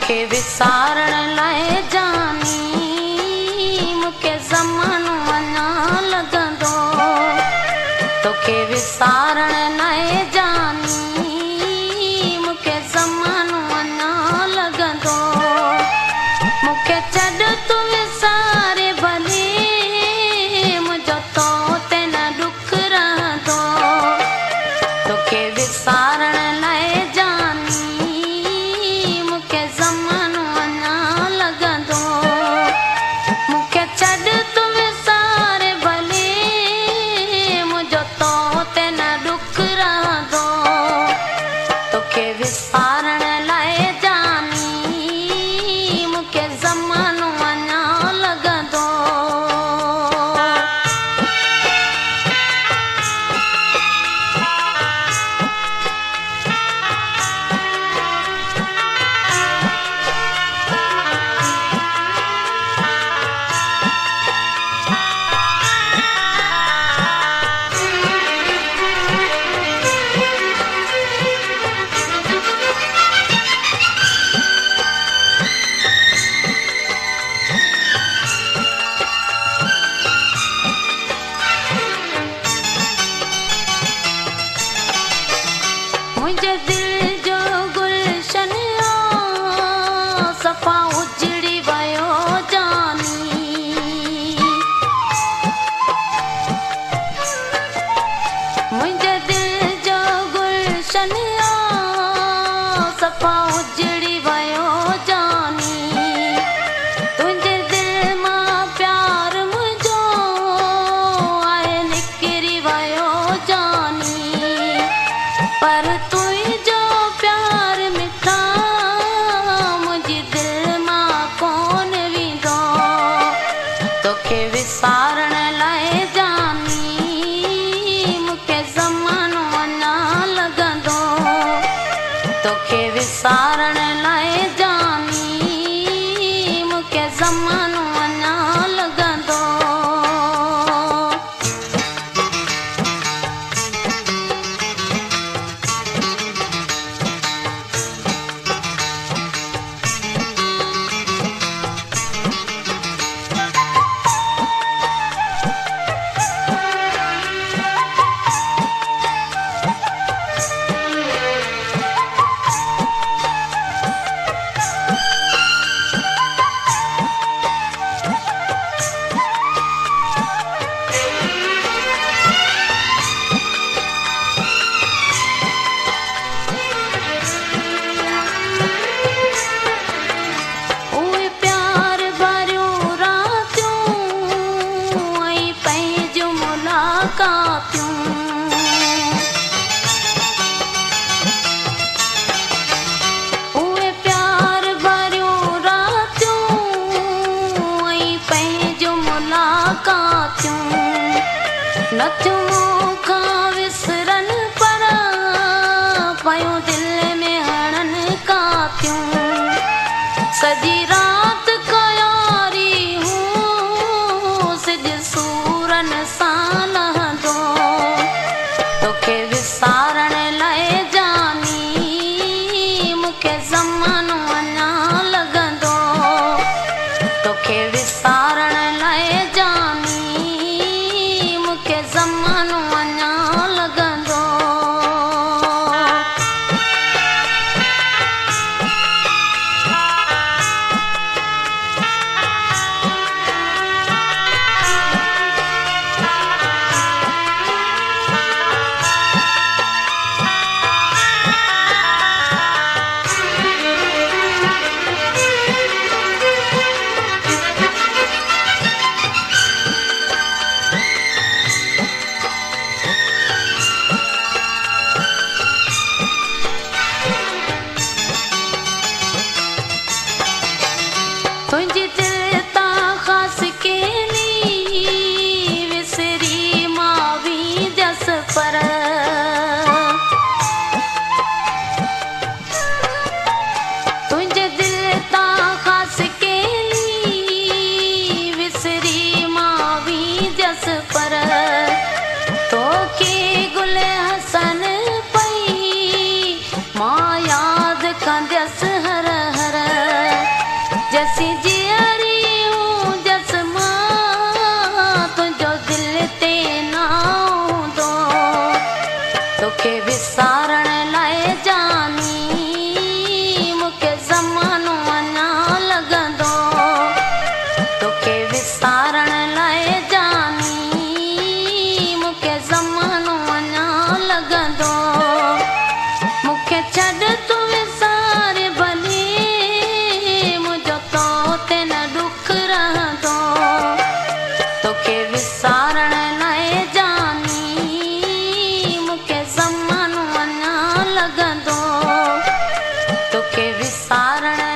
तोखे विसारण लाइ जानी मूंखे ज़मानो अञा लॻंदो। तोखे विसारण लाइ जानी मूंखे ज़मानो अञा लॻंदो। मूंखे छॾ तूं विसारे भली मुंहिंजो तो ते न ॾुख रहंदो। तोखे विसारण लाइ जानी मूंखे ज़मानो अञा लॻंदो। मूंखे छॾ तूं विसारे भली मुंहिंजो तो ते न ॾुख रहंदो। तोखे विसारण लाइ जानी मूंखे ज़मानो अञा लॻंदो। मुंहिंजे दिल जो गुलशन आ सफ़ा उजड़ी वियो जानी। मुंहिंजे दिल जो गुलशन आ सफ़ा उजड़ी वियो जानी। तुंहिंजे दिल मां प्यार मुंहिंजो आहे निकिरी वियो जानी। पर तुंहिंजो प्यार मिठा मुंहिंजी दिल मां कोन वेंदो। तोखे विसारण लाइ जानी मूंखे ज़मानो अञा लॻंदो। तोखे विसारण लाइ जानी मूंखे ज़मानो अञा लॻंदो। उहे प्यार भरियूं रातियूं ऐं पंहिंजूं मुलाक़ातियूं नथियूं मूंखां विसरनि पर पयूं दिलि में हणनि कातियूं। सॼी रात कयारी हूँ सिज सूरनि सां लहंदो। तोखे विसारण लाइ जानी मूंखे ज़मानो अञा लॻंदो। तोखे विसारण लाइ जानी मूंखे ज़मानो अञा। وسارڻ لاءِ جاني مون کي زمانو اڃا لڳندو. توکي وسارڻ